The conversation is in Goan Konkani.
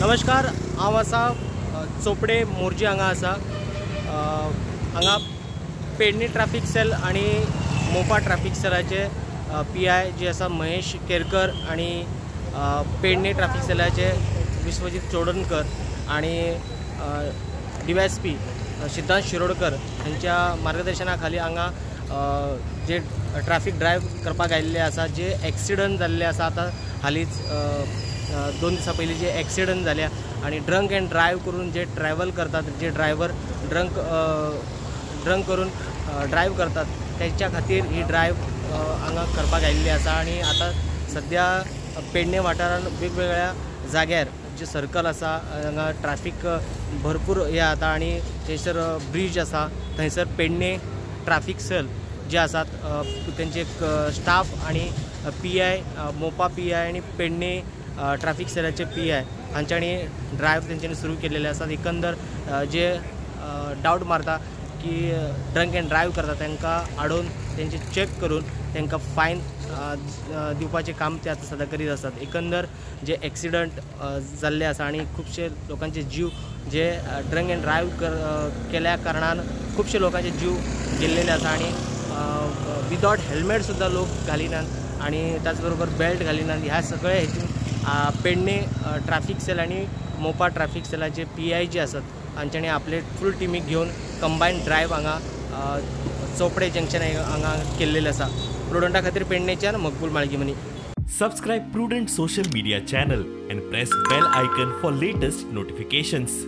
नमस्कार, हांव आसा चोपडे मोरजी हांगा आसा. हांगा पेडणे ट्राफीक सेल आनी मोपा ट्राफीक सेलाचे PI जे आसा महेश केरकर आनी पेडणे ट्राफीक सेलाचे विश्वजीत चोडणकर आनी DYSP सिद्धांत शिरोडकर हांच्या मार्गदर्शना खाली हांगा जे ट्राफीक ड्रायव्ह करपाक आयिल्ले आसा, जे एक्सिडंट जाल्ले आसा आतां हालींच 2 दिसां पयलीं जे एक्सिडंट जाल्या आनी ड्रंक एंड ड्रायव्ह करून जे ट्रॅवल करतात, जे ड्रायव्हर ड्रंक करून ड्रायव्ह करतात तेच्या खातीर ही ड्रायव्ह हांगा करपाक आयिल्ली आसा. आनी आतां सद्या पेडणे वाठारांत वेगवेगळ्या जाग्यार जे सर्कल आसा हांगा ट्राफीक भरपूर हे जाता आनी थंयसर ब्रीज आसा थंयसर पेडणे ट्राफीक सेल जे आसात तेंचे स्टाफ आनी PI Mopa PI आनी पेडणे ट्राफीक सेलाचे PI हांच्यांनी ड्रायव्ह तेंच्यांनी सुरू केलेले आसात. एकंदर जे डावट मारता की ड्रंक एंड ड्रायव्ह करता तांकां आडोवन तेंचे चॅक करून तांकां फायन दिवपाचें काम ते आतां सद्या करीत आसात. एकंदर जे एक्सिडंट जाल्ले आसा आनी खुबशे लोकांचे जीव जे ड्रंक एंड ड्रायव्ह केल्या कारणान खुबशे लोकांचे जीव गेल्लेले आसा आनी विदावट हेल्मेट सुद्दां लोक घालिनात आनी त्याच बरोबर बेल्ट घालिनात. ह्या सगळे हेतून पेडणे ट्राफीक सेल आनी मोपा ट्राफीक सेलाचे PI जे आसात हांच्यांनी आपले फूल टिमीक घेवन कंबायन ड्रायव्ह हांगा चोपडे जंक्शन हांगा केल्लेले आसा. प्रुडंटा खातीर पेडणेच्यान Maqbool Malgimani. Subscribe Prudent social media channel and press bell icon for latest notifications.